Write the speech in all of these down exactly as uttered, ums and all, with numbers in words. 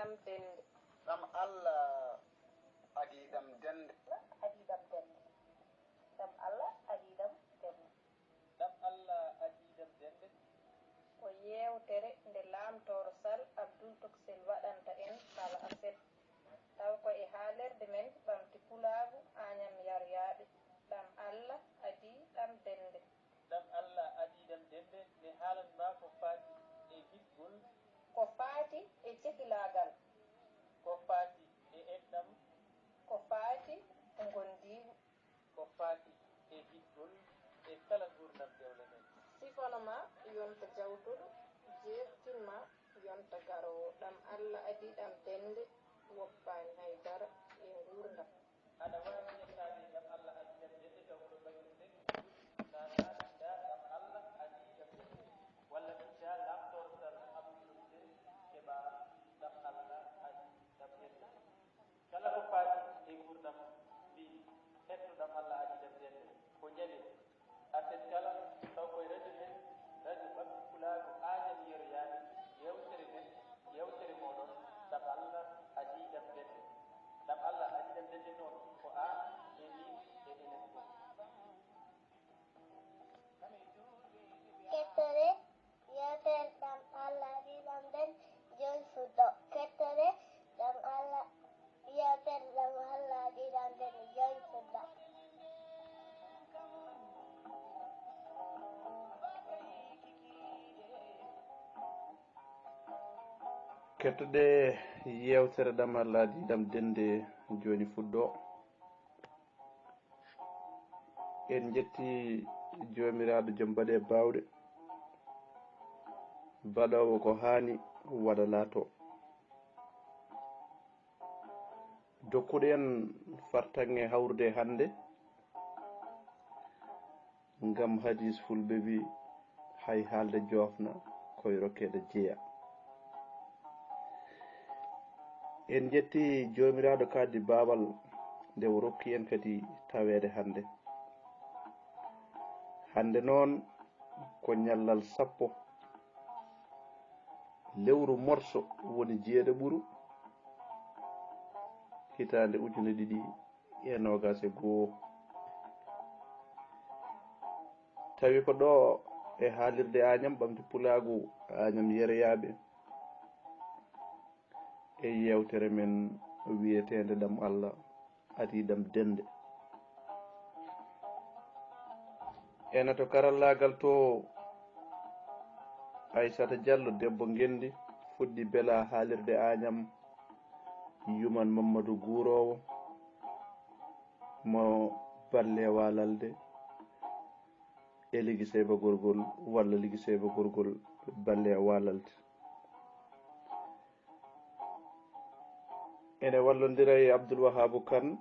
Dende. Ɗam Allah adii ɗam dende. Adii ɗam dende. Ɗam Allah adii ɗam dende. Ɗam Allah adii ɗam dende. Ko yeewtere nde Laamtooro Sal Abdul Toksel waɗanta en kala aset, taw ko e haalirde men ɓamti pulaagu Añam Yaryaaɓe. Ɗam Allah adii ɗam dende. Ɗam Allah adii ɗam dende, mi haalan ma ko faati e giɗgol. Ko faati e cehilaagal. Ko faati e enɗam. Ko faati e ngondiigu. Ko faati e giɗgol e kala nguurndam dewle men. Sifono ma yonta jawtuɗo, jeertin ma yonta garoowo. Ɗam Allah adii ɗam dende, woppaani hay dara e nguurndam. Aɗa waawi yettaade ɗam Allah adii ɗam dende taw ko ɗo bannge ɗum nde, sa naatida ɗam Allah adii ɗam dende, walla binda Laamtooro Sal Abdul Toksel keɓa ɗam Allah adii ɗam dende. Kala ko faati e nguurndam mbii, hetto ɗam Allah adii ɗam dende, ko ñande aset kala, taw ko e radio men, radio ɓamti pulaagu Añam Yeryaaɓe, yeewtere men, yeewtere mooɗon, ɗam Allah adii ɗam dende. Ɗam Allah adii ɗam dende noon, ko aan e miin e enen fof. Kettore, yeewtere ɗam Allah adii ɗam dende, jooni fuɗɗo. Kettore, ɗam Allah, yeewtere ɗam Allah adii ɗam dende, jooni fuɗɗo. Kettoɗe yeewtere ɗam Allah adii ɗam dende, jooni fuɗɗo. En njetti Joomiraaɗo Joom baɗe baawɗe, baɗoowo ko haani waɗa laato. Dokkuɗo en fartaŋŋe hawrude hannde, ngam hadiis fulɓe wi, hay haalde joofna, koy rokkeede jeya. En njetti Joomiraaɗo kadi baawal nde o rokki en kadi taweede hannde. Hannde noon ko ñallal sappo lewru morso woni jeeɗaɓuru hitaande ujune ɗiɗi e noogaas e goo. Tawi ko ɗo e haalirde Añam ɓamti pulaagu Añam Yeryaaɓe e yeewtere men wiyeteende ɗam Allah adii ɗam dende. Ena to karallaagal to, Aysata Jallo debbo Ngenndi fuɗɗi bela haalirde Añam, yuman Mammadu Guuroowo mo Balle Walalde e Ligiseyba Gorgol walla Ligiseyba Gorgol Balle Walalde. Ene wallondira e Abdul Wahaabu Kan,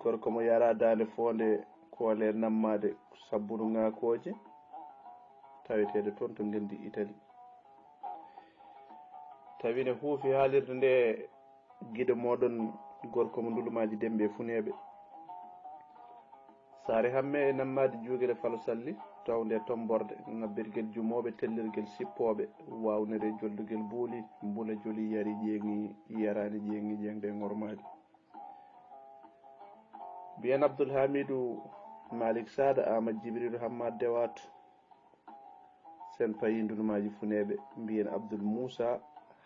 gorko mo yaraa daande foonde koole nammaade sabbundu ŋaakooje, taweteeɗo toon to Ngenndi Itali. Tawi ne huufi haalirde nde giɗo mooɗon, gorko mo ndulumaaji Demmbe e Funeeɓe. Saare Hamme e nammaade Juugere Falo Salli, towde Tomborde, ŋabbirgel jumooɓe, tellirgel sippooɓe, waawnere joldugel buuli, mbula joli yari ƴeeŋi, yaraani ƴeeŋi, ƴeeŋde e ŋormaali. Mbiyen Abdul Hamiidu Maalik Saada, Aamad Jibriilu Hammaat Dewaat, Sen payi ndunumaaji Funeeɓe, mbiyen Abdul Muusa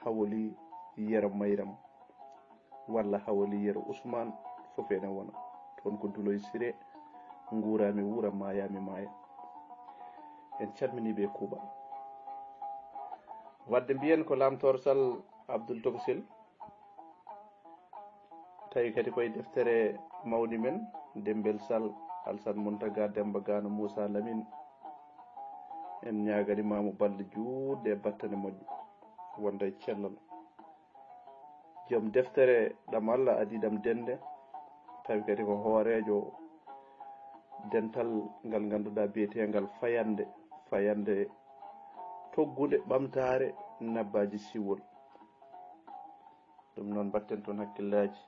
Hawoli Yero Mayram, walla Hawoli Yero Usmaan, fof ene wona. Toon ko Duloy Siree, nguuraami wuura, maayaami maaya. En calminii ɓe e kuuɓal. Waɗde mbiyen ko Laamtoor Sal Abdul Tokosel, tawi kadi koye deftere mawni men, Demmbel Sal, Alsan Muntaga Demmba Gano Muusa Lamin. En ñaaganii ma mo balɗe juutɗe e battane moƴƴe, wonda e cellal. Joom deftere ɗam Alla adii ɗam dennde, tawi kadi ko hooreejo dental ngal ngannduɗaa biyeteengal Fayannde, Fayannde toggunde ɓamtaare nabbaaji siwol. Ɗum noon, mbaɗten toon hakkillaaji,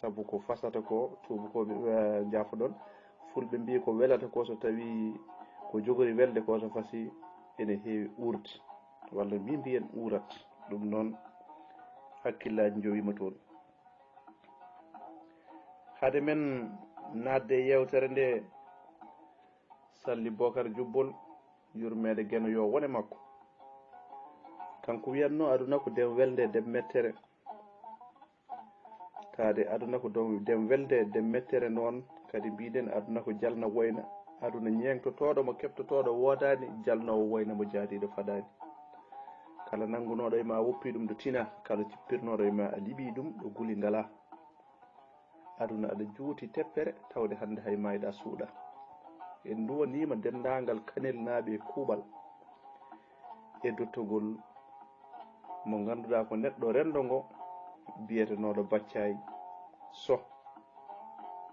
sabu ko fasata ko, tuubakooɓe, eh, njaafoɗon, fulɓe mbii ko welata ko so tawii ko jogori welde ko so fasii ene heewi uurdi, walla mbii mbiyen uurat. Ɗum noon, Hakkillaaji njowiima toon. Hade men naatde e yeewtere nde, Salli Bokar Jubbol, yurmeende Geno yo wone makko. Kanko wiyatno aduna ko dem welde, dem mettere. Taade aduna ko dem, dem welde, dem mettere noon, kadi mbiɗen aduna ko jalna woyna. Aduna ñeeŋtotooɗo mo keɓtotooɗo woodaani, jalnoowo woyna mo jaadiiɗo fadaani. Kala nanngunooɗo e ma woppi ɗum ɗo tina, kala cippirnooɗo e ma a liɓii ɗum ɗo guli ngalaa. Aduna aɗa juuti teppere, tawde hannde hay maayɗa suuɗa. En nduwaniima denndaangal Kanel naaɓe e kuuɓal e dottogol mo ngannduɗaa ko neɗɗo renndo ngo, biyetenooɗo Baccay Soh,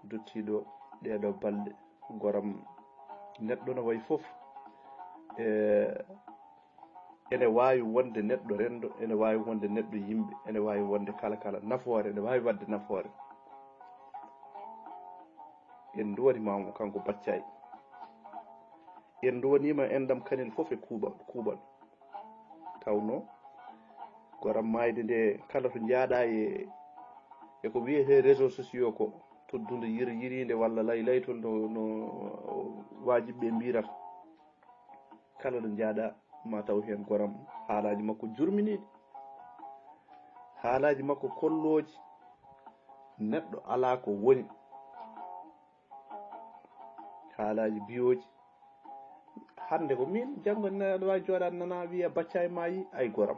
duttiiɗo ɗeeɗo balɗe. Goram neɗɗo no wayi fof, e, ene waawi wonde neɗɗo renndo, ene waawi wonde neɗɗo yimɓe, ene waawi wonde kala kala nafoore, ene waawi waɗde nafoore. En nduwaniima mo kanko Baccay. En nduwaniima enɗam Kanel fof e kuuɓal, kuuɓal. Tawno goram maayde nde, kala to njaaɗa e, e ko wiyetee réseaux sociaux ko, toddunde yir-, yiriinde walla lay-, laytol no, no waajibɓe mbirata. Kala ɗo njaaɗa ma taw heen goram haalaaji makko jurminiiɗi. Haalaaji makko kollooji neɗɗo alaa ko woni. Haalaaji biyooji. Hannde ko min, janngo ne aɗa waawi jooɗaade nana wiya Baccay maayi, ay goram.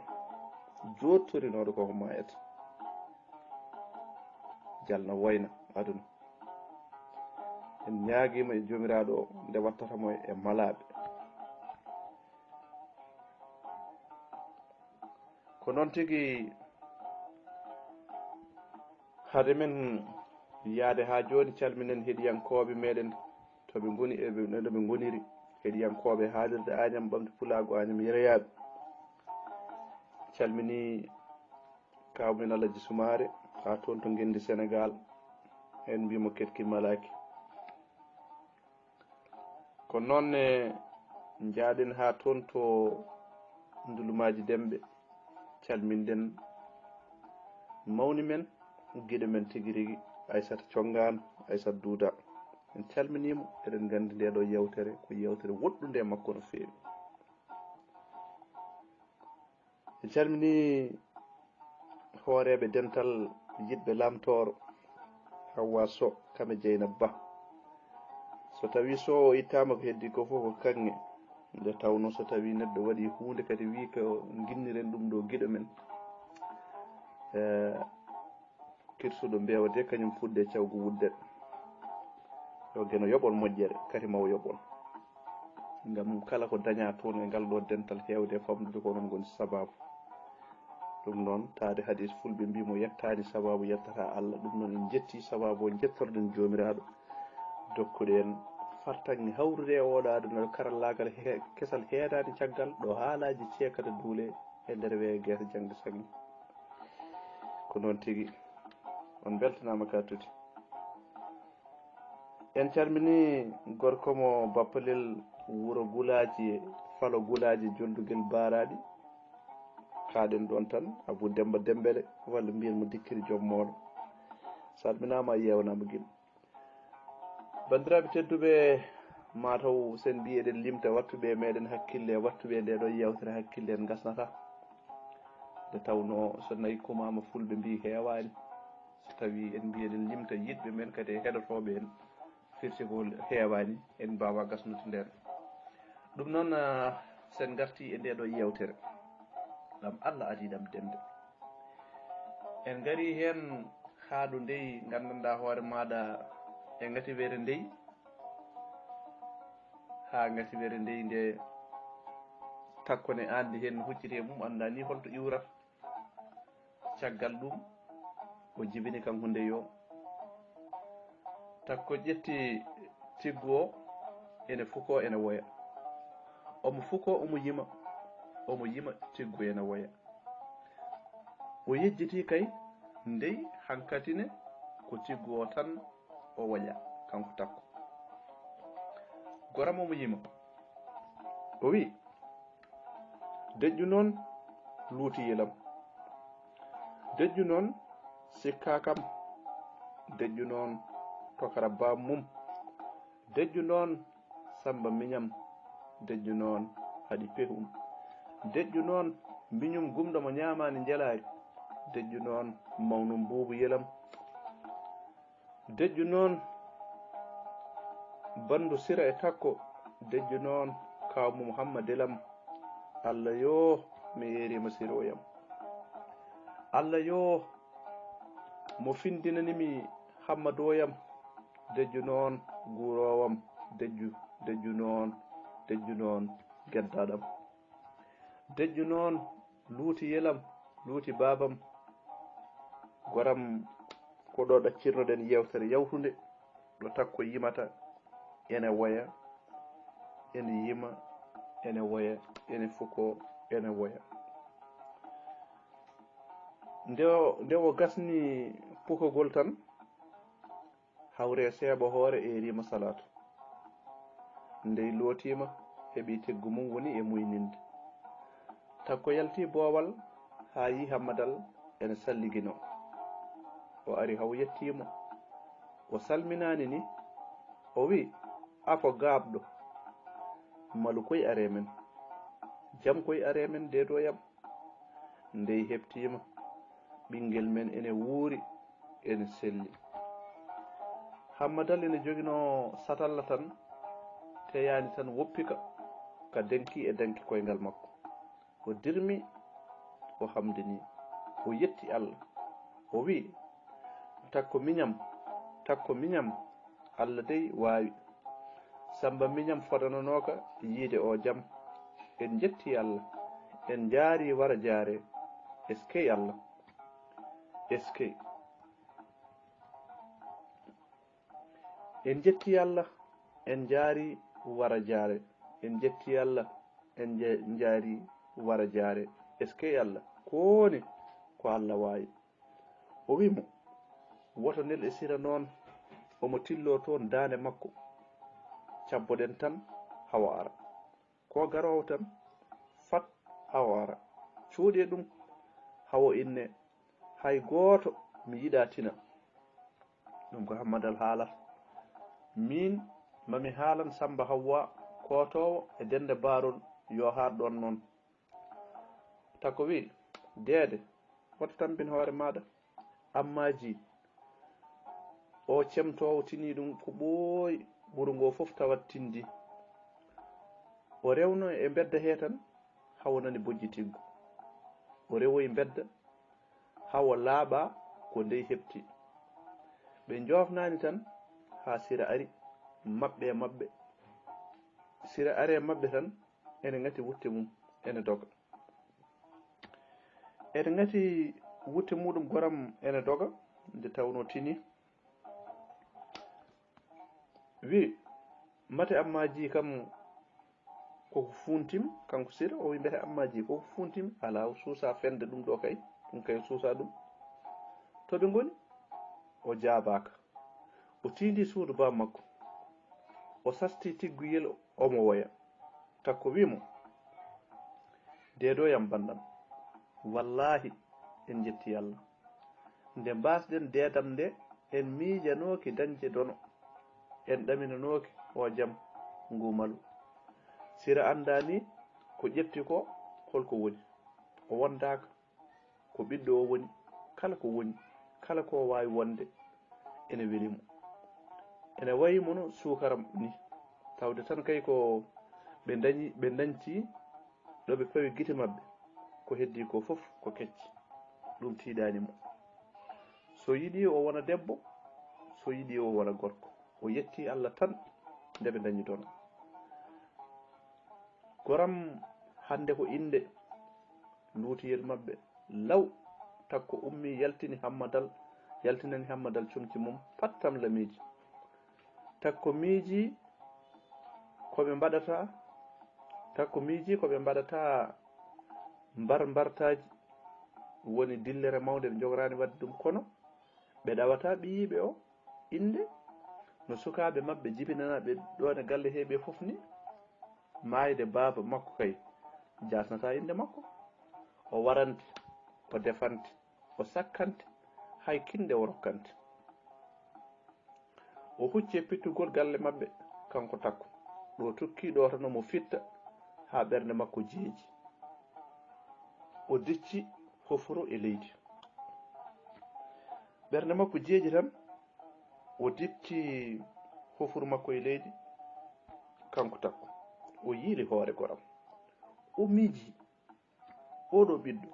Joottorinooɗo koko maayata. Jalna woyna aduna. En ñaagiima e Joomiraaɗo o nde wattata mo e malaaɓe. Ko noon tigi, hade men yaade haa jooni, calminen heɗiyankooɓe meɗen to ɓe ngoni e ɓe, no ɓe ngoniri, heɗiyankooɓe haalirde Añam Ɓamde Pulaagu Añam Yereyaaɓe. Calmini kaaw men Alaji Sumaare haa toon to ngenndi Senegaal, en mbiimo ketki malaaki. Ko noon ne njaaɗen haa toon to Ndulumaaji Demɓe, calminɗen mawni men, giɗo men tigi rigi, Aysata Conngaan, Aysata Duuda. En calminii mo, eɗen nganndi ndee ɗoo yeewtere ko yeewtere woɗɗunde e makko no feewi. En calminii hooreeɓe dental yiɗɓe Laamtooro, Hawwa Soh, kam e Jeynaba Bah. So tawii Soh o ittaama, ko heddii ko fof ko kaŋŋe. Nde tawnoo so tawii neɗɗo waɗii huunde kadi wii ko nginniren ɗum ɗo giɗo men, eh, kirsuɗo mbeewa de kañum fuɗɗe cawgu wudde. Yo Geno yoɓon moƴƴere, kadi mawo yoɓon. Ngam kala ko dañaa toon e ngal ɗo dental, heewde e famɗude ko onon ngoni sabaabu. Ɗum noon, taade hadiis fulɓe mbii mo yettaani sabaabu yettata Allah. Ɗum noon en njetti sabaabu o, njettorɗen Joomiraaɗo. Dokkuɗo en fartaŋŋe hawrude e oɗo aduna ɗo karallaagal he-, kesal heedaani caggal ɗo haalaaji ceekata duule e nder weeyo geesa jaŋde saŋŋe. Ko noon tigi. On mbeltanaama ka tuti. En calminii gorko mo Bappalel wuro Gulaaji, Falo Gulaaji, Jonndugel Baaraaɗi. Kaaɗen ɗoon tan, Abuu Demmba Demmbele, walla mbiyen mo Dikkiri Joom Moolo. Salminaama, a yeewnaama gila. Banndiraaɓe tedduɓe, mataw so en mbii eɗen limta wattuɓe e meɗen hakkille, wattuɓe e ndee ɗoo yeewtere hakkille en ngasnata. Nde tawnoo so nayi kumaama, fulɓe mbii heewaani. So tawii en mbii eɗen limta yiɗɓe men kadi e heɗotooɓe en, firti ko heewaani, en mbaawaa gasnude ndeen. Ɗum noon, ah, so en ngartii e ndee ɗoo yeewtere, ɗam Allah adii ɗam dennde. En ngarii heen haa ɗo ndey nganndanɗaa hoore maaɗa e ngatiweere ndey, haa ngatiweere ndey nde takko ne anndi heen no hucciti e mum, anndaa ni holto iwrata. Caggal ɗum, o jibini kan hunnde yo. Takko ƴetti tiggu o, ene fuko, ene woya. Omo fuko, omo yima, omo yima, tiggu ene woya. O yejjiti kay, ndey hankatine ko tiggu o tan o woya, kanko takko. Goram omo yima. O wi, "Deƴƴu noon luuti yelam." Dejju noon sikka kam, dejju noon tokara baam mum, dejju noon samba miñam, dejju noon haɗi pehum, dejju noon mbiñum gumɗo mo ñaamaani njelaari, dejju noon mawnum buubu yelam. Dejju noon banndu sira e takko, dejju noon kaaw mum hamma delam. Allah yoo mi yeeriima siroyam. Allah yoo mo findinanimi hamma doyam. Dejju noon guurowam, dejju, dejju noon, dejju noon geddaɗam. Dejju noon luuti yelam, luuti baabam. Goram ko ɗo ɗaccirnoɗen yewtere yawtunde, ɗo takko yimata ene woya, ene yima, ene woya, ene fuko, ene woya. Nde o, nde o gasni pukogol tan, hawre seeɓa hoore eerima salaatu. Ndey lootiima, heɓi teggu mum woni e muyninde. Takko yalti boowal haa yi Hammadal ene salligino. O ari haw yettiimo. O salminaani ni, o wi, "Afo gaaɓɗo, malu koy are men, jam koy are men deedoyam." Ndey heɓtiima, ɓinngel men ene wuuri, ene selli. Hammadal ene joginoo satalla tan, teyaani tan woppika ka denki e danki koyngal makko. O dirmi, o hamdini, o yetti Allah. O wi, "Takko miñam, takko miñam, Allah dey waawi." Samba miñam fodananooka yiide o jam. En njetti Allah, en njaari wara jaare. Eskey Allah, eskey. En njetti Allah, en njaari wara jaare. En njetti Allah, en nje-, njaari wara jaare. Eskey Allah, ko woni ko Allah waawi. O wi mo, "Woto nel e sira noon, omo tillo toon daande makko. Cabboɗen tan hawo ara. Ko garoowo tan, fat hawo ara. Cuuɗe ɗum hawo inne, hay gooto mi yiɗa tina." Ɗum ko Hammadal haalata. Miin mami haalan Samba Hawwa kootoowo e dennde Baarol yo haar ɗoon noon. Takko wi, "Deede, woto tampin hoore maaɗa." Amma ji, o cemtoowo tini ɗum ko ɓooyi wuro ngo fof tawat tindi. O rewno e mbedda hee tan, hawo nani bojji tiggo. O rewoyi mbedda, hawo laaɓa ko ndey heɓti. Ɓe njoofnaani tan haa sira ari, maɓɓe e maɓɓe. Sira ari e maɓɓe tan, ene ngati wutte mum, ene doga. Ene ngati wutte muɗum goram ene doga, nde tawno tini. Wi, "Mate amma ji kam koko funtim?" Kanko sira, o wi, "Mbete amma ji koko funtim?" Ala, o suusa fende ɗum ɗo kay, ɗum kay o suusa ɗum. To ɓe ngoni? O jaabaaka. O tiindi suudu ba makko. O sasti tigguyel omo woya. Takko wi mo, "Deedoyam banndam, wallaahi en njetti Yalla. Nde mbaasɗen deedam nde, en miijanooki dañde dono, en ɗaminanooki o jam ngu malu. Sira anndaa ni ko ƴetti ko, hol ko woni? O wondaaka. Ko ɓiɗɗo o woni, kala ko woni, kala ko waawi wonde, ene weli mo. Ene wayi mono suukara ni, tawde tan kay ko ɓe ndañi, ɓe ndañci ɗo ɓe pawi gite maɓɓe, ko heddii ko fof ko kecce, ɗum tiiɗaani mo. So yiɗii o wona debbo, so yiɗii o wona gorko, o yetti Alla tan nde ɓe ndañi dono." Goram hannde ko innde luutiyel maɓɓe. Law, Takko ummii yaltini Hammadal, yaltinani Hammadal comci mum, pattam lamiiji. Takko miijii ko ɓe mbaɗata, Takko miijii ko ɓe mbaɗata mbar mbartaaji, woni dillere mawnde ɓe njogoraani waɗde ɗum, kono ɓe ɗawata ɓiyiiɓe o innde, no sukaaɓe maɓɓe jibinanaaɓe ɗoon e galle hee ɓe fof ni. Maayde baaba makko kay, jaasnata innde makko. O warante, o defante, O sakkante, hay kinɗe o rokkante. O hucci e pittugol galle maɓɓe, kanko Takko. Ɗo tokki ɗo tan omo fitta haa ɓernde makko jeeji. O dicci hofuru e leydi. Ɓernde makko jeeji tan, o dicci hofuru makko e leydi, kanko Takko. O yiili hoore goram. O miiji, oɗo ɓiɗɗo,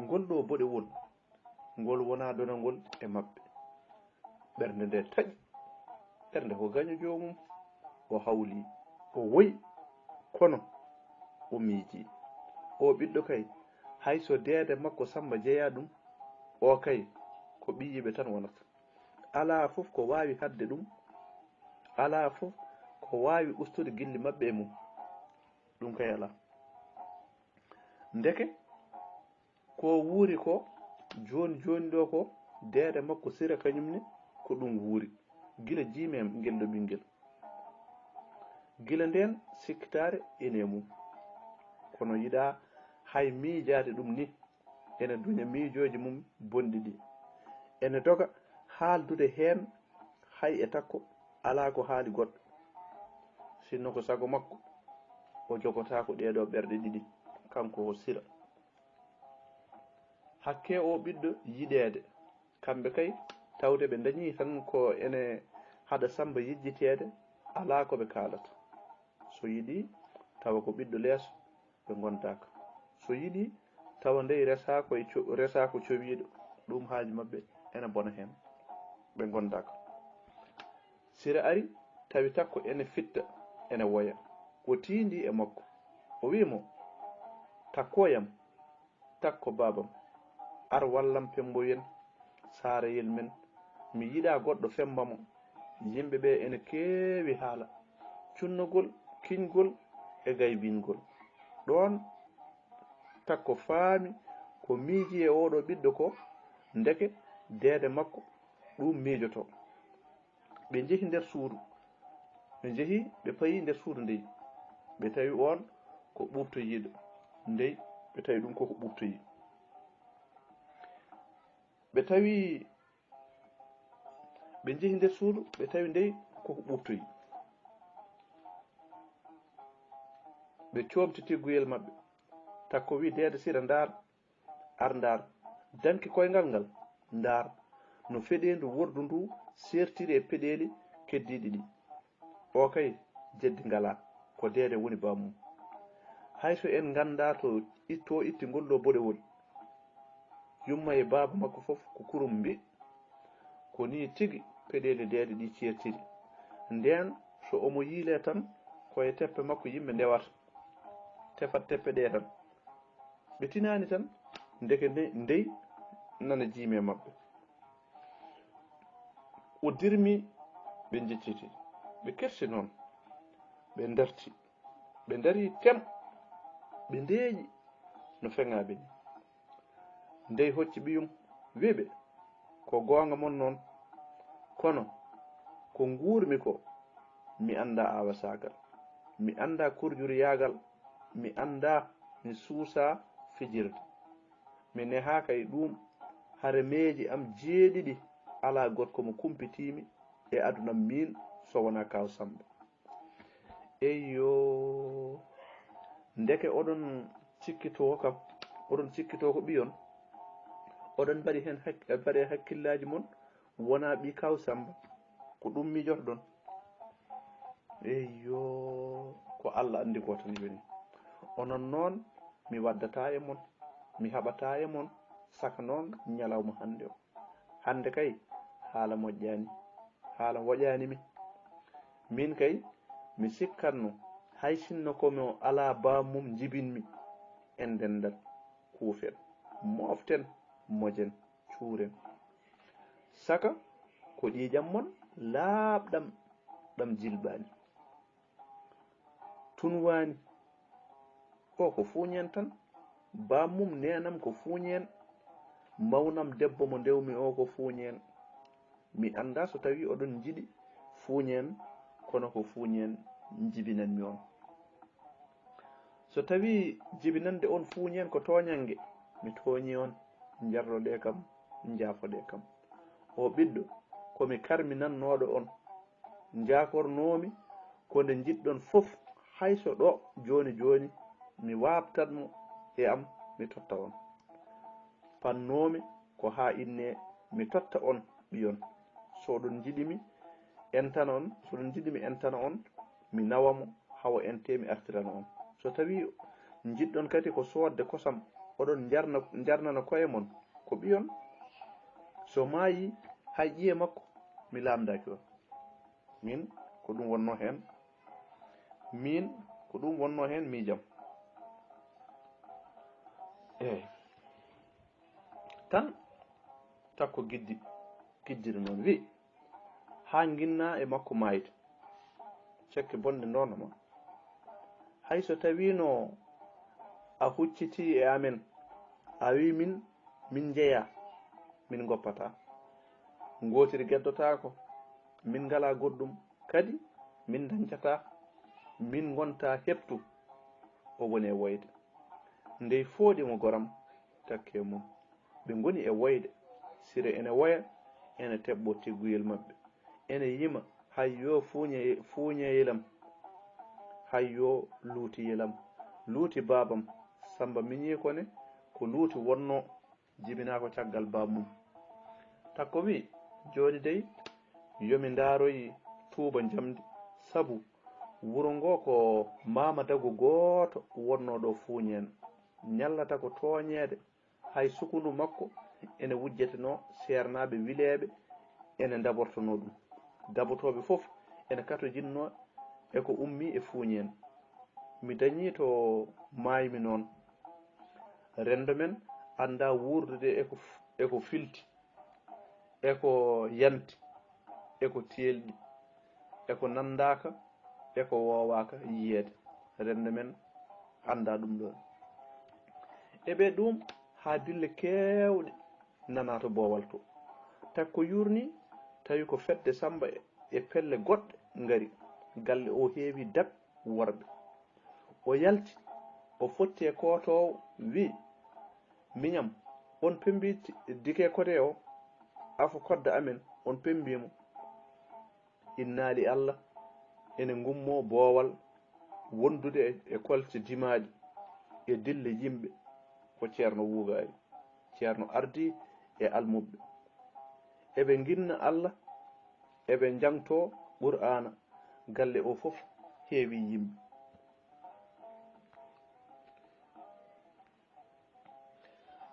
ngol ɗo boɗewol, ngol wona donagol e maɓɓe. Ɓernde nde taƴi, ɓernde ko gaño joomum, o hawli, o woyi, kono o miiji. O ɓiɗɗo kay, hay so deede makko Samba jeyaa ɗum, o kay ko ɓiyiiɓe tan wonata. Alaa fof ko waawi haɗde ɗum, alaa fof ko waawi ustude gilli maɓɓe e mum. Ɗum kay alaa. Ndeke, ko wuuri ko, jooni jooni ɗo ko, deede makko Sira kañum ne, ko ɗum wuuri. Gila jiimi e ngel ɗo ɓinngel. Gila ndeen, sikkitaare ene e mum. Kono yiɗaa hay miijaade ɗum ni, ene duña miijooji mum bonɗi ɗi. Ene doga haaldude heen hay e Takko, alaa ko haali goɗɗo. Sinno ko sago makko, o jogotaako ɗee ɗo ɓerɗe ɗiɗi, kanko o Sira. Hakkee o ɓiɗɗo yiɗeede. Kamɓe kay, tawde ɓe ndañii tan ko ene haɗa Samba yejjiteede, alaa ko ɓe kaalata. So yiɗii, tawa ko ɓiɗɗo leeso, ɓe ngondaaka. So yiɗii, tawa ndey resaa ko e co-, resaa ko cowiiɗo, ɗum haaju maɓɓe ene bona heen, ɓe ngondaaka. Sira ari, tawi Takko ene fitta, ene woya. O tiindii e makko. O wi'i mo, "Takkooyam, Takko baabam, ar wallam pemmboyen saarayel men. Mi yiɗaa goɗɗo femmba mo. Yimɓe ɓe ene keewi haala, cunnogol, kiñgol e gaybingol." Ɗoon Takko faami ko miiji e oɗo ɓiɗɗo ko, ndeke deede makko ɗum miijoto. Ɓe njehi nder suudu. Ɓe njehi, ɓe payi nder suudu ndey. Ɓe tawi oon ko ɓuuɓtoyiiɗo. Ndey, ɓe tawi ɗum koko ɓuuɓtoyi. Ɓe tawi, ɓe njehi nder suudu, ɓe tawi ndey koko ɓuuɓtoyi. Ɓe coomti tigguyel maɓɓe. Takko wi, "Deede Sira, ndaar, ar ndaar. Danki koyngal ngal, ndaar. No feɗeendu wordu ndu seertiri e peɗeeli keddiiɗi ɗi. O kay, jeddi ngalaa, ko deede woni bammum. Hay so en nganndaa to itto itti ngol ɗo boɗewol." Yumma e baaba makko fof ko kurum mbi'. Ko nii tigi peɗeeli deede ɗi ceertiri. Ndeen so omo yiilee tan, ko e teppe makko yimɓe ndewata. Tefat teppe ɗe tan. Ɓe tinaani tan, ndeke nde-, ndey nana jiimi e maɓɓe. O dirmi, ɓe njecciti. Ɓe kersi noon. Ɓe ndarti. Ɓe ndarii tem. Ɓe ndeeƴi no feŋaaɓe ni. Ndey hocci ɓiyum, wi' ɓe, "Ko goonga mon noon. Kono ko nguurmi ko, mi anndaa aawasaagal. Mi anndaa kurjuriyaagal. Mi anndaa mi suusaa fijirde. Mi nehaaka e ɗuum. Hare meeji am jeeɗiɗi alaa gorko mo kumpitiimi e aduna miin so wonaa Kaaw Sammba." Eyyo, ndeke oɗon cikkitoo kam, oɗon cikkitoo ko ɓiyon, oɗon mbaɗi heen hak-, mbaɗi heen hakkillaaji mon, wonaa ɓii Kaaw Sammba, ko ɗum miijotoɗon. Eyyo, ko Alla anndi ko tan yoni. Onon noon, mi waddataa e mon, mi haɓataa e mon, saka noon ñalawma hannde o. Hannde kay, haala moƴƴaani, haala woƴaani mi. Miin kay, mi sikkanno, hay sinno ko mo alaa bammum njibinmi, en ndendat, kuufen, mooften, mojen, cuuren. Saka ko ƴiiƴam mon laaɓɗam ɗam jilɓaani. Tun waani. O ko fuuñeen tan. Bammum neenam ko fuuñeen. Mawnam debbo mo ndewmi o ko fuuñeen. Mi anndaa so tawii oɗon njiɗi fuuñeen, kono ko fuuñeen njibinanmi on. So tawii jibinande on fuuñeen ko tooñannge, mi tooñii on. njarloɗee kam, njaafoɗee kam. O ɓiɗɗo, ko mi karminannooɗo on. Njaakornoomi ko nde njiɗɗon fof, hay so ɗo jooni jooni mi waabtat mo e am, mi totta on. Pannoomi ko haa innee mi totta on ɓiyon. So oɗon njiɗi mi entana on, so oɗon njiɗi mi entana on, mi nawa mo, hawa entee mi artirana on. So tawii njiɗɗon kadi ko soodde kosam, oɗon njarna, njarnana koye mon, ko ɓiyon. So maayii, hay ƴiye makko, mi laamndaaki on. Min, ko ɗum wonnoo heen. Min, ko ɗum wonnoo heen miijam. Eey. Tan, takko giddi, giddiri noon, wi, haa nginna e makko maayde. Cekke bonɗe ndono ma. Hay so tawiino a huccitii e amen, a wi min, min njeyaa, min ngoppataa. Ngootiri geddotaako, min ngalaa goɗɗum, kadi min ndañcataa, min ngontaa heɓtu. O woni e woyde. Ndey fooɗi mo goram, takke mum. Ɓe ngoni e woyde. Sire ene woya, ene teɓɓo tegguyel maɓɓe. Ene yima, hay yo fuuñe, fuuñeyelam, hay yo luutiyelam. Luuti baabam, Samba miñii ko ne, ko luuti wonnoo, jibinaa ko caggal baabmum. Takko wi, jooni dey, yo mi ndaaroy tuuba njamndi, sabu wuro ngo ko maama dago gooto wonnoo ɗo fuuñeen. Ñallata ko tooñeede, hay sukundu makko ene wujjetenoo seernaaɓe wileeɓe ene ndabortonoo ɗum. Dabotooɓe fof ene katojinno e ko ummii e fuuñeen. Mi dañii to maaymi noon. Renndo men anndaa wuurdude e ko f-, e ko filti, e ko yanti, e ko teelɗi, e ko nanndaaka, e ko woowaaka yiyeede. Renndo men anndaa ɗum ɗoon. E ɓe ɗum haa dille keewɗe nanaa to boowal to. Takko yuurni, tawi ko fedde Samba e, e pelle goɗɗe ngari. Galle o heewi dak worɓe. O yalti, o fotti e kootoowo, wi, miñam, on pembi ti-, dike kote o, afo kodda amen, on pembi mo. Innaali Allah, ene ngummoo boowal wondude e, e kolte dimaaɗi, e dille yimɓe, ko Ceerno Wuugaari. Ceerno ardi e almuɓɓe. Eɓe nginna Allah, eɓe njangtoo Qur'aana, galle o fof heewi yimɓe.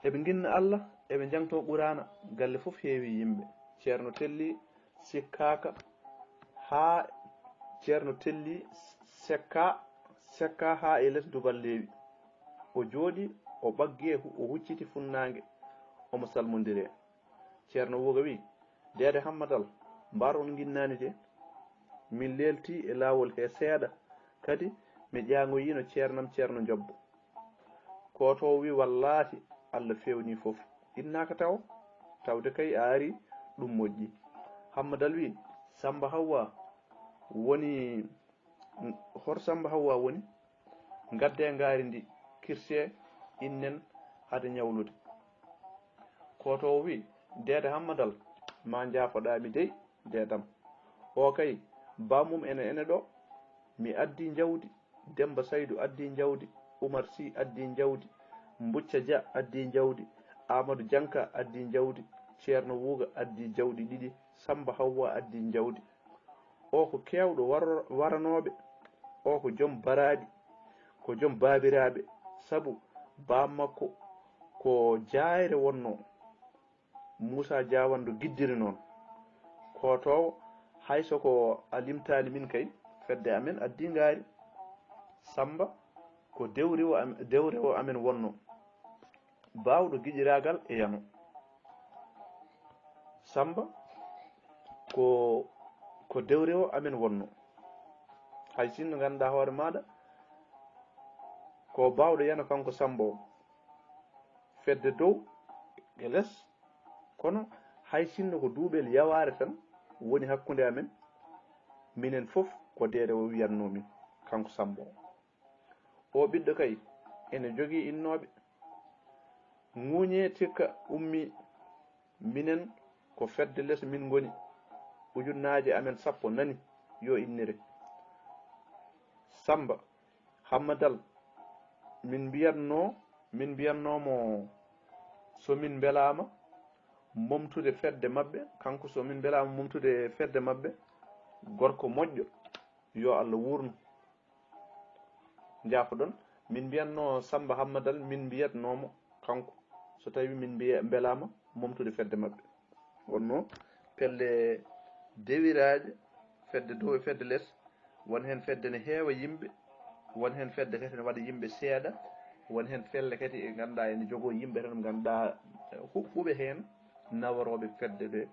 Eɓe nginna Allah, eɓe njangtoo Qur'aana, galle fof heewi yimɓe. Ceerno Telli sikkaaka haa, Ceerno Telli sekka, sekka haa e les Duballeewi. O jooɗi, o ɓaggi e hu-, o hucciti funnaange, omo salmondiree. Ceerno Wuuga wi, Deede Hammadal, mbar on nginnaani de. Min leeltii e laawol he seeɗa, kadi mi ƴaaŋoyiino ceernam Ceerno Njobbo. Kootoowo wi, Wallaahi, Allah feewnii fof. Innaaka taw, tawde kay a arii, ɗum moƴƴi. Hammadal wi, Samba Hawwa woni, hor Samba Hawwa woni? Ngaddee ngaari ndi, kirsee, innen hade ñawlude. Kootoowo wi, Deede Hammadal, maa njaafoɗaa mi dey, deedam. O kay, bammum ene, ene ɗo. Mi addi njawdi, Demmba Saydu addi njawdi, Umar Sih addi njawdi, Mbucca Jah addi njawdi, Aamadu Janka addi njawdi, Ceerno Wuuga addi jawɗi ɗiɗi, Samba Hawwa addi njawdi. O ko keewɗo war-, waranooɓe, o ko jom baraaɗi, ko jom baabiraaɓe, sabu baam makko ko jaayre wonnoo. Muusaa Jaawandu giddiri noon. Kootoowo, hay so ko a limtaani min kay, fedde amen addi ngaari. Samba, ko dewriwo am-, dewrewo amen wonnoo. Baawɗo giƴiraagal e yano. Samba ko, ko dewrewo amen wonnoo. Hay sinno ngannduɗaa hoore maaɗa, ko baawɗo yano kanko Samba o. Fedde dow e les, kono hay sinno ko duuɓel yawaare tan woni hakkunde amen, minen fof ko deede o wiyatnoo min, kanko Samba o. O ɓiɗɗo kay ene jogii innooɓe. Ŋuuñee tikka ummii, minen ko fedde les min ngoni, ujunnaaje amen sappo nani, yo innire. Sammba Hammadal, min mbiyatnoo, min mbiyatnoo mo so min mbelaama momtude fedde maɓɓe, kanko so min mbelaama momtude fedde maɓɓe, gorko moƴƴo, yo Allah wuurnu. Njaafoɗon, min mbiyatnoo Sammba Hammadal, min mbiyatnoo mo kanko, so tawii min mbiya-, mbelaama momtude fedde maɓɓe. Wonnoo pelle dewiraaje, fedde dow e fedde les, won heen fedde ne heewa yimɓe, won heen fedde kadi ne waɗa yimɓe seeɗa, won heen pelle kadi e ngannduɗaa ene jogoo yimɓe tan ngannduɗaa huɓɓuɓe heen, naworooɓe fedde ɓe,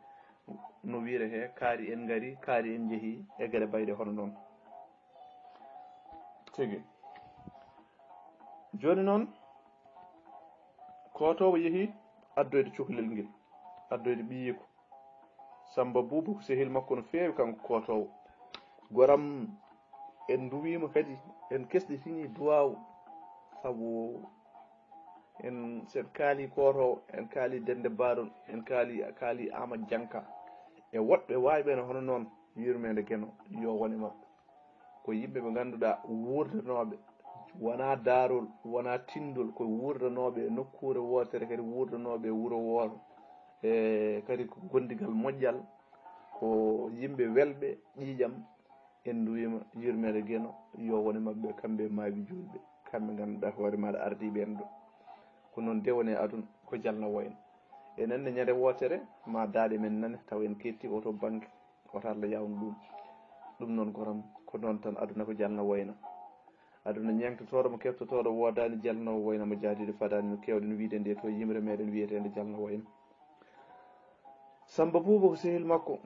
no wiyretee, kaari en ngarii, kaari en njehii, e geɗe bayɗe hono noon. Tigi. Jooni noon, kootoowo yehi addoyde cukalel ngel, addoyde ɓiyiiko. Sammba Buuba ko sehil makko no feewi, kanko kootoowo. Goram en nduwiima kadi, en kesɗitinii duwaawu, sabu en, so en kaalii kootoowo, en kaalii Dennde Baarol, en kaalii, kaalii Aamadu Janka. E woɗɓe waayɓe no hono noon, yurmeende Geno yo won e maɓɓe. Ko yimɓe ɓe ngannduɗaa wuurdanooɓe, wonaa daarol, wonaa tinndol, ko wuurdanooɓe e nokkuure wootere, kadi wuurdanooɓe e wuro wooto. E kadi ko gondigal moƴƴal, ko yimɓe welɓe, ƴiiƴam. En nduwiima yurmeende Geno yo won e maɓɓe, kamɓe e maaɓe juulɓe, kamɓe ngannduɗaa hoore maaɗa ardiiɓe en ɗo. Ko noon de woni e aduna, ko jalna wayno. Enen ne ñande wootere, ma daaɗe men nane, taw en ketti oto bannge, oto Allah yawnu ɗum. Ɗum noon goram, ko noon tan aduna ko jalna wayna. Aduna ñeŋtotooɗo mo keftotooɗo woodaani, jalnoowo wayna mo jaadiiɗo fadaani, no keewɗen wiyde nde to yimre meɗen wiyeteende jalna wayna. Sammba Buuba ko sehil makko,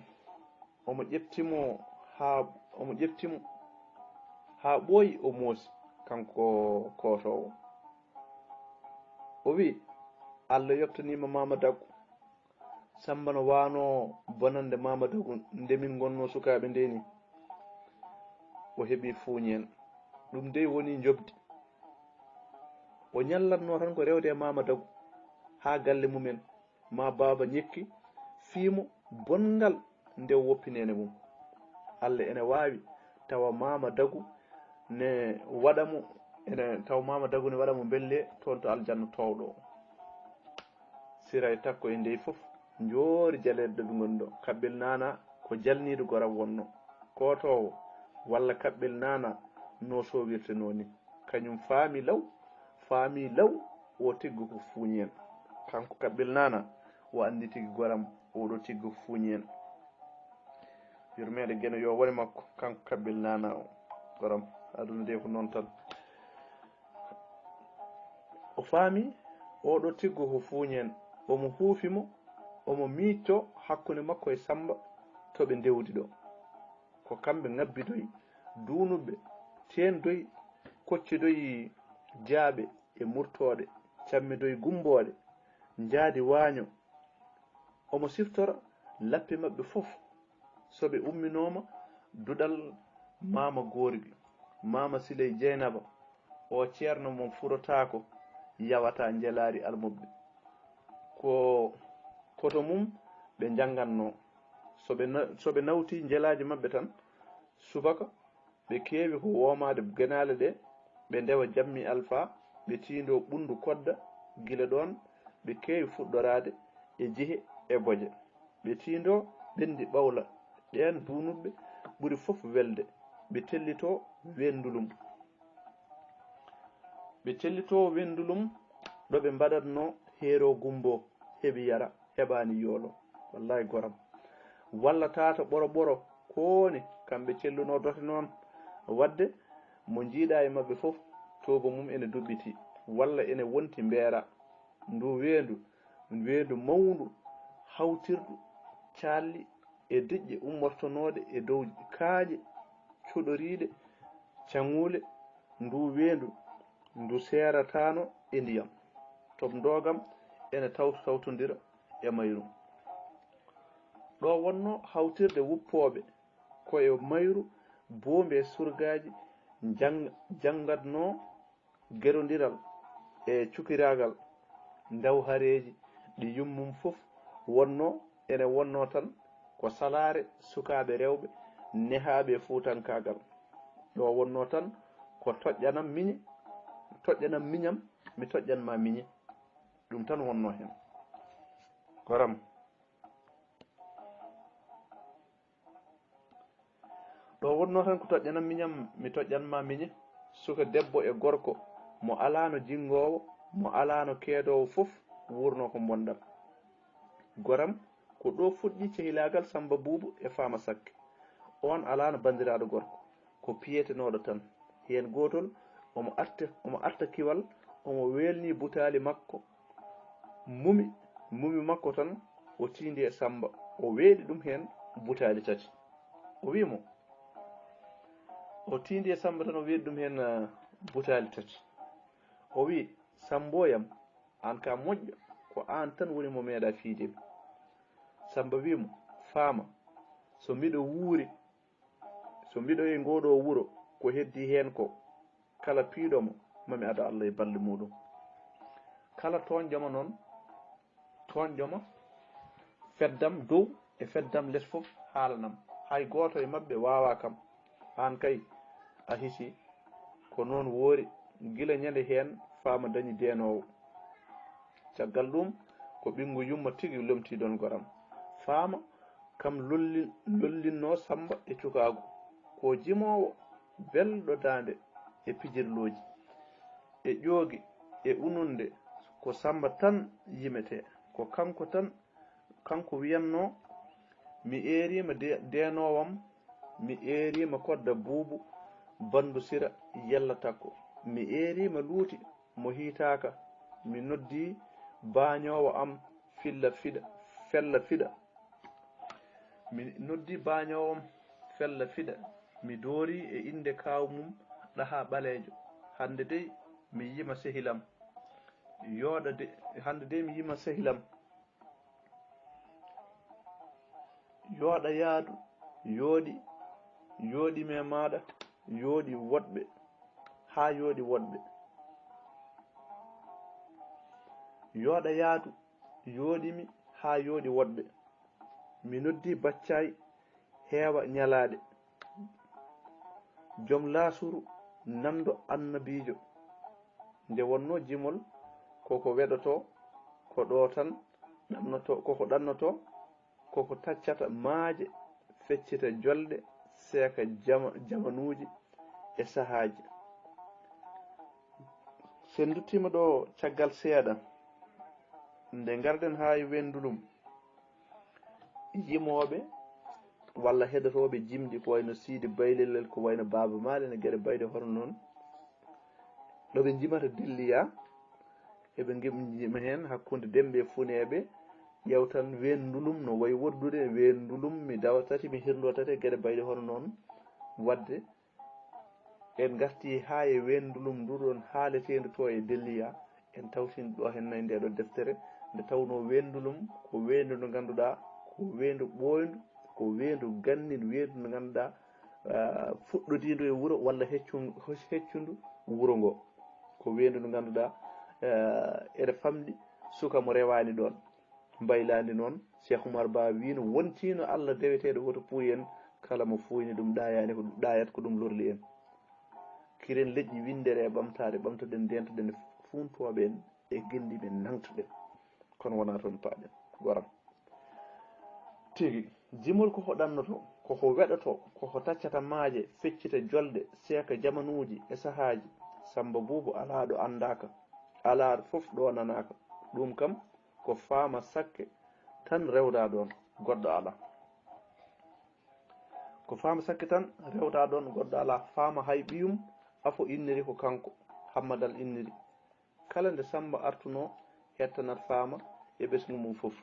omo ƴefti mo haa, omo ƴefti mo haa ɓooyi, o moosi, kanko kootoowo. O wiyi, "Allah yoɓtaniima Maama Daggu." Sammba no waanoo bonannde Maama Daggu nde min ngonnoo sukaaɓe ndee nii. O heɓi fuuñeen. Ɗum dey woni njoɓdi. O ñallatnoo tan ko rewde e Maama Daggu haa galle mumen. Ma baaba ñekki fii mo bonngal nde woppi neene mum. Allah ene waawi tawa Maama Dagu ne waɗa mo, ene tawa Maama Dagu ne waɗa mo mbelle toon to aljanna toowɗo o. Siray takko e ndey fof njoori jaleeɗe ɗo ɓe ngoni ɗo. Kaɓɓel Naana ko jalniiɗo goram wonno, kootoowo walla Kaɓɓel Naana no soowirtenoo ni. Kañum faami law, faami law o tiggo ko fuuñi en. Kanko Kaɓɓel Naana o anndi tigi goram oɗo tiggo ko fuuñi en. Yurmeende Geno yo wone makko, kanko Kaɓɓel Naana o goram. Aduna de ko noon tan. O faami oɗo tiggo ko fuuñi en. Omo huufi mo, omo miijto hakkunde makko e Sammba to ɓe ndewdi ɗo. Ko kamɓe ŋabbidoyi duunuɓe, teendoyi, koccidoyi jaaɓe e murtooɗe, cammidoyi gumbooɗe, njaadi waaño. Omo siftora lappi maɓɓe fof. So ɓe umminooma duɗal Maama Gorgui, Maama Siley Jeynaba, o ceerno mo furotaako, yawata njelaari almuɓɓe. Ko koto mum ɓe njanngatnoo. So ɓe na-, so ɓe nawtii njelaaji maɓɓe tan, subaka, ɓe keewi ko woomaade genaale ɗe, ɓe ndewa jammi alfaa, ɓe tiindoo ɓunndu kodda, gila ɗoon ɓe keewi fuɗɗoraade e jihe e boje. Ɓe tiindoo ɓenndi ɓawla, ɗeen duunuɓe ɓuri fof welde, ɓe tellitoo wenndulum. Ɓe tellitoo wenndulum ɗo ɓe mbaɗatnoo heeroo gumbo, heɓi yara, heɓaani yoolo. Wallaay goram. Walla tata ɓoro ɓoro, kooni kamɓe cellunoo dote noon. Waɗde mo njiiɗaa e maɓɓe fof, toobo mum ene duɓɓiti, walla ene wonti mbeera. Ndu weendu, weendu mawndu, hawtirdu, caalli e diƴƴe ummortonooɗe e dow kaaƴe cuɗoriiɗe, caŋuule, ndu weendu, ndu seerataano e ndiyam. Toɓndoogam ene tawto-, tawtondira e mayru. Ɗo wonnoo hawtirde wuppooɓe ko e mayru, boombe surgaaji jang-, janngatnoo gerondiral e cukiraagal. Ndawhareeji ɗi yummum fof wonnoo, ene wonnoo tan ko salaare sukaaɓe rewɓe nehaaɓe e fuutankaagal. Ɗo wonnoo tan ko toƴƴanam miñe, toƴƴanam miñam, mi toƴƴan ma miñe. Ɗum tan wonnoo heen. Goram. Ɗo wonnoo tan ko toƴƴanam miñam, mi toƴƴan ma miñe. Suka debbo e gorko mo alaano jinngoowo, mo alaano keedoowo fof wuurnoo ko mbonndam. Goram, ko ɗo fuɗɗi cehilaagal Sammba Buubu e Faama Sakke. Oon alaano banndiraaɗo gorko, ko piyetenooɗo tan. Heen gootol omo arta, omo arta kiwal, omo weelni butaali makko, mumi, mumi makko tan, o tiindi e Sammba, o weeɗi ɗum heen butaali tati. O wii mo, o tiindi e Sammba tan, o weeɗi ɗum heen, ah, butaali tati. O wii, "Sammbooyam, aan ka moƴƴo, ko aan tan woni mo meeɗa fiide mi." Sammba wii mo, "Faama, so miɗo wuuri, so mbiɗo e ngoo ɗoo wuro, ko heddii heen ko, kala piiɗo mo, mami ado Allah e balɗe muuɗum. Kala tooñɗo mo noon, tooñɗo mo, feddam dow e feddam les fof haalanam. Hay gooto e maɓɓe waawaa kam. Aan kay, a hisii." Ko noon woori, gila ñande heen Faama dañi deenoowo. Caggal ɗum, ko ɓinngu yumma tigi lomtii ɗoon goram. Faama kam lolli-, lollinnoo Sammba e cukaagu. Ko jimoowo belɗo daande e pijirlooji, e ƴoogi, e ununde, ko Sammba tan yimetee. Ko kanko tan, kanko wiyatnoo, "Mi eeriima de-, deenoowam, mi eeriima kodda Buubu, banndu Sira Yella Takko. Mi eeriima luuti mo hiitaaka, mi noddii baañoowo am filla fiɗa, fella fiɗa. Mi noddii baañoowo am fella fiɗa, mi doorii e innde kaaw mum ɗahaa ɓaleejo. Hannde dey mi yima sehilam. Yooɗa de, hannde dey mi yima sehilam. Yooɗa yaadu, yooɗi, yooɗi me maaɗa, yooɗi woɗɓe, haa yooɗi woɗɓe. Yooɗa yaadu, yooɗi mi, haa yooɗi woɗɓe. Mi noddi Baccay Heewa Ñalaaɗe, joom laasuru nanndo annabiijo." Nde wonnoo jimol ko ko weɗotoo, ko ɗo tan ɗannoto, ko ko ɗannoto, ko ko taccata maaje, feccita jolɗe, seeka jama-, jamanuuji e sahaaji. So en nduttiima ɗo caggal seeɗa, nde ngarɗen haa e Wendulum, yimooɓe walla heɗotooɓe jimɗi ko wayno Siidi Baylel, ko wayno Baaba Maal, ene geɗe bayɗe hono noon, ɗo ɓe njimata Delliya, eɓe ngi-, njima heen hakkunde Demɓe e Funeeɓe, ƴewtan Wendulum no wayi woɗɗude, Wendulum mi dawa tati, mi hirndo tati, e geɗe bayɗe hono noon. Waɗde en ngartii haa e Wendulum ndu ɗoon haaleteendu to e Delliya, en tawtini ɗo heen nayi nde ɗo deftere, nde tawnoo Wendulum ko weendu ndu ngannduɗaa ko weendu ɓooyndu, ko weendu ganni, weendu ndu ngannduɗaa, ah, fuɗɗodiindu e wuro walla heccun-, heccundu wuro ngo. Ko weendu ndu ngannduɗaa, eh, ene famɗi suka mo rewaani ɗoon. Mbaylaandi noon, Cheikh Oumar Ba wiino, wontiino Allah deweteeɗo woto puuy en, kala mo fuuyni ɗum ɗaayaani ko, ɗaayat ko ɗum lorli en. Kiren leƴƴi winndere e ɓamtaare, ɓamtoɗen, ndeentoɗen e fuuntooɓe en e genndi men nangtuɗen. Kono wonaa toon paaɗen, goram. Tigi, jimol ko ko ɗannoto, ko ko weɗoto, ko ko taccata maaje, feccita jolɗe, seeka jamanuuji e sahaaji. Sammba Buubu alaa ɗo anndaaka, alaa fof ɗo nanaaka. Ɗum kam ko Faama Sakke tan rewda ɗoon, goɗɗo alaa. Ko Faama Sakke tan rewda ɗoon, goɗɗo alaa. Faama hay ɓiyum afo inniri ko kanko, Hammadal inniri. Kala nde Sammba artunoo, hettanat Faama e ɓesngu mum fof.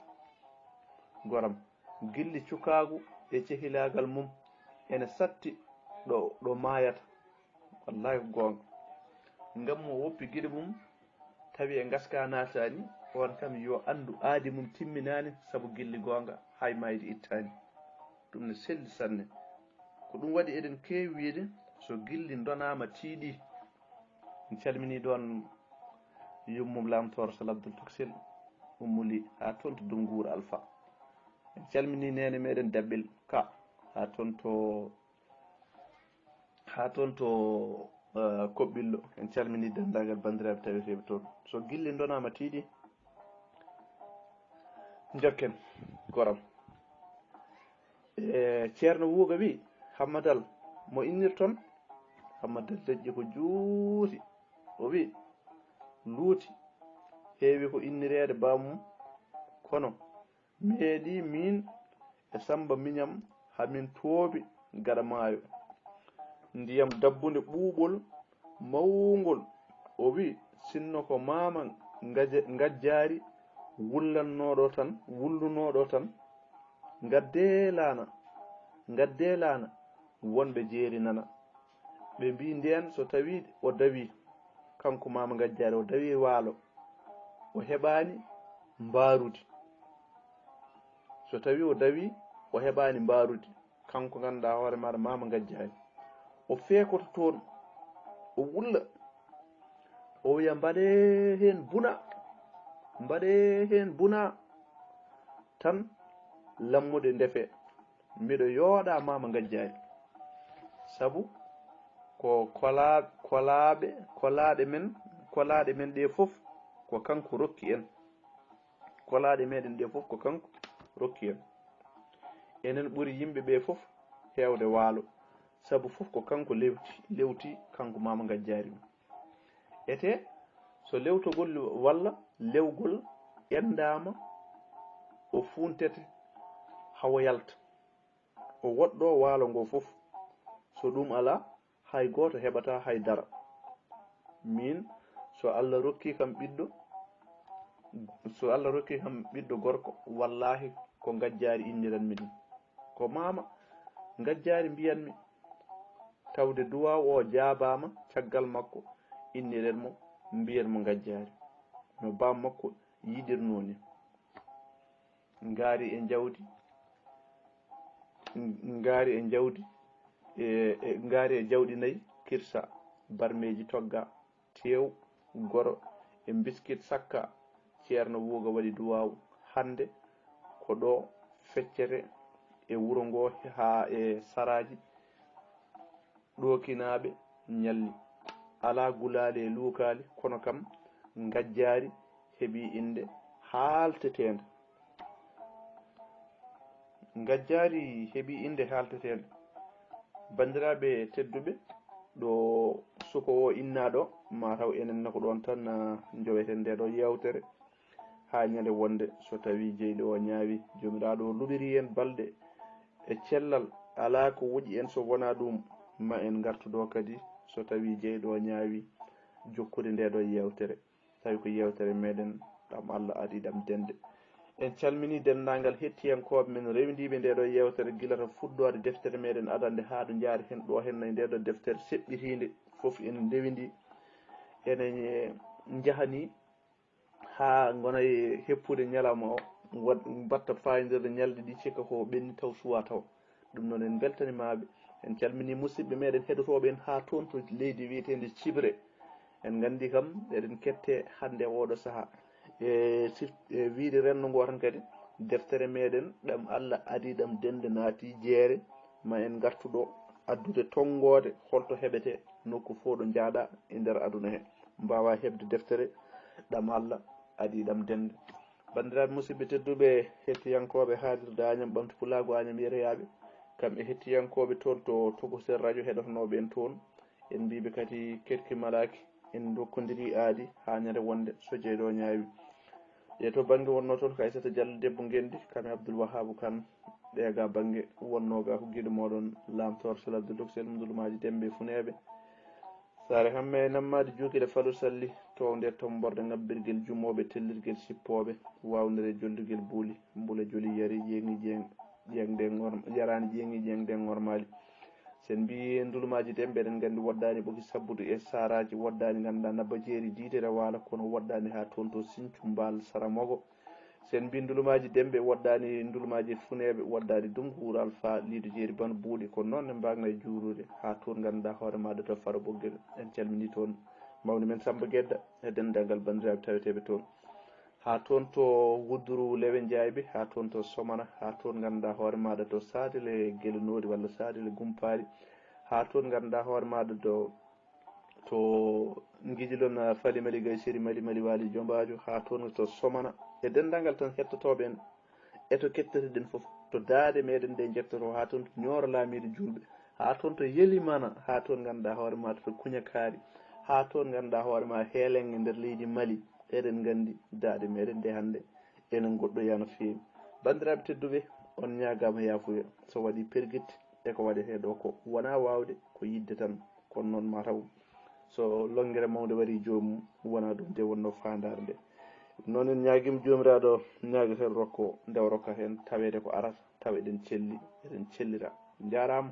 Goram, gilli cukaagu e cehilaagal mum ene satti ɗo, ɗo maayata. Wallaahi ko goonga. Ngam mo woppi giɗo mum, tawi e ngaska naataani, oon kam yo anndu aadi mum timminaani, sabu gilli goonga hay maayde ittaani. Ɗum ne selli sanne. Ko ɗum waɗi eɗen keewi wiyde, so gilli ndonaama tiiɗi. En calminii ɗoon yummum Lamtoor Sal Abdul Tuksel, ummuli haa toon to Dunnguur Alfa. En calminii neene meeɗen Daɓɓel Ka, haa toon to, haa toon to, eh, Koɓɓillo. En calminii denndaangal banndiraaɓe taweteeɓe toon. So gilli ndonaama tiiɗi, njokken goram. E, Ceerno Wuuga wi, "Hammadal, mo innirton?" Hammadal leƴƴi ko juuti. O wi, "Luuti, heewi ko innireede baamum, kono meeɗi miin e Sammba miñam haa min toobi gaɗa maayo. Ndiyam dabbunde ɓuuɓol mawngol." O wi, "Sinno ko maama ngaje-, ngajjaari wullannooɗo tan, wullunooɗo tan, ngaddee laana, ngaddee laana, wonɓe jeeri nana." Ɓe mbi, "Ndeen so tawii o dawii, kanko maama ngajjaari, o dawii waalo, o heɓaani mbaarudi. So tawii o dawii, o heɓaani mbaarudi, kanko ngannduɗaa hoore maaɗa maama ngajjaari. O feekoto toon, o wulla, o wiya, 'Mbaɗee heen buna, mbaɗee heen buna.' Tan lammuɗe ndefe, mbiɗo yooɗa maama ngajjaari. Sabu ko kola-, kolaaɓe, kolaaɗe men, kolaaɗe men ɗe fof ko kanko rokki en. Kolaaɗe meɗen ɗe fof ko kanko rokki en. Enen ɓuri yimɓe ɓe fof heewde waalo, sabu fof ko kanko lewti, lewti kanko maama ngajjaari mum. Ete so lewtogol walla lewgol ƴenndaama, o fuuntete hawo yalta. O woɗɗo waalo ngo fof. So ɗum alaa, hay gooto heɓataa hay dara. Miin, so Allah rokki kam ɓiɗɗo, so Allah rokki kam ɓiɗɗo gorko, wallaahi ko ngajjaari inniranmi ɗum. Ko maama ngajjaari mbiyanmi, tawde duwaaw o jaabaama caggal makko, inniren mo, mbiyen mo ngajjaari, no baam makko yiɗirnoo ni. Ngaari e njawdi, ngaari e njawdi, e, e ngaari e jawɗi nayi, kirsa, barmeeji togga, teew, goro, e mbiskit sakka. Ceerno Wuuga waɗi duwaaw. Hannde ko ɗo feccete e wuro ngo haa e saraaji. Ɗookinaaɓe ñalli. Alaa gulaali e luukaali, kono kam ngajjaari heɓi innde haalteteende. Ngajjaari heɓi innde haalteteende. Banndiraaɓe tedduɓe, ɗo suko o innaa ɗo, maa taw enen ne ko ɗoon tan, ah, njoweten ndee ɗo yeewtere. Haa ñande wonde, so tawii jeyɗo o ñaawi, Joomiraaɗo o luɓiri en balɗe e cellal, alaa ko woƴi en so wonaa ɗum, ma en ngartu ɗo kadi, so tawii jeyɗo o ñaawi jokkude ndee ɗo yeewtere, tawi ko yeewtere meɗen ɗam Allah adii ɗam dende. En calminii denndaangal hettiyankooɓe men rewndiiɓe ndee ɗo yeewtere, gila to fuɗɗoode deftere meɗen adannde haa ɗo njaari heen ɗo heen, nayi ndee ɗo deftere seɓɓitiinde fof ene ndewindii, ene njahanii haa ngona e heppude ñalawma o, waɗ-, mbatta faayndirde ñalɗi ɗi, cikka ko ɓenni taw suwaa taw. Ɗum noon, en mbeltaniima ɓe. En calminii musidɓe meɗen heɗotooɓe en haa toon to leydi wiyeteendi Cibre. En nganndi kam, eɗen kette hannde e ooɗo sahaa. E sir-, e wiyde renndo ngo tan kadi, deftere meɗen ɗam Allah adii ɗam dende naati jeere, ma en ngartu ɗo addude tonngoode holto heɓetee nokku fof ɗo njaaɗa e nder aduna he, mbaawa heɓde deftere ɗam Allah adii ɗam dende. Banndiraaɓe musidɓe tedduɓe, hettiyankooɓe haalirde Añam Ɓamtu Pulaagu Añam Yereyaaɓe, kam e hettiyankooɓe toon to Tokosel Radio heɗotonooɓe en toon, en mbiiɓe kadi keɗki malaaki, en ndokkondirii aadi haa ñande wonde so jeyɗo ñaawi. E to bannge wonnoo toon ko Aysata Jallo debbo Ngenndi, kam e Abdul Wahaabu Kan, ɗee ga bannge wonnoo ga ko giɗo mooɗon Laamtoor Sel Abdul Doksel Mdulumaaji Dembe Funeeɓe. Saare Hamme e Nammaadi Juukiɗe Fadu Salli, toownde tommborde ŋabbirgel jumooɓe, tellirgel sippooɓe, waawnde jolligel buuli, mbula joli yari ƴeeŋi ƴeeŋ, ƴeeŋde ŋor-, yaraani ƴeeŋi ƴeeŋde ŋormaali. So en mbiyi Ndulumaaji Dembe, eɗen nganndi woɗɗaani Ɓoki Sabbudu e Saaraaji, woɗɗaani ngannduɗaa Nabba Jeeri Diitere Waalo, kono woɗɗaani haa toon to Sinthiou Mbaal Saramogo. So en mbiyi Ndulumaaji Dembe, woɗɗaani Ndulumaaji Funeeɓe, woɗɗaani Dunngu Wuro Alfaa, Liido Jeeri Ban Buuɗi, ko noon ne mbaagna e juurude haa toon ngannduɗaa hoore maaɗa to Faro Ɓoggel. En calminii toon mawni men Samba Gedda e denndaangal banndiraaɓe taweteeɓe toon. Haa toon to Wudduru Lewe Njaaybe, haa toon to Somana, haa toon ngannduɗaa hoore maaɗa to Saadel e Gelenoori walla Saadel e Gumpaali, haa toon ngannduɗaa hoore maaɗa to to Ngijilon, ah, Fali Mali Gaysiri Mali Mali Waali Jombaajo, haa toon to Somana e denndaangal tan hettotooɓe en e to ketteten fof, to daaɗe meɗen ɗe njettoto, haa toon to Ñooro Laamiiɗo Juulɓe, haa toon to Yelimana, haa toon ngannduɗaa hoore maaɗa to Kuñakaari, haa toon ngannduɗaa hoore ma Heelenge nder leydi Mali. Eɗen nganndi daaɗe meɗen ɗe hannde ene ngoɗɗoyaa no feewi. Banndiraaɓe tedduɓe, on ñaagaama yaafuya so waɗii pergit e ko waɗetee ɗo ko wonaa waawde, ko yiɗde tan. Kono noon, mataw so lonngere mawnde warii joomum, wonaa ɗum de wonnoo faandaare nde. Noon en ñaagiima Joomiraaɗo ñaageteeɗo rokko nde o rokka heen taweede ko arata, tawa eɗen celli, eɗen cellira. Njaaraama.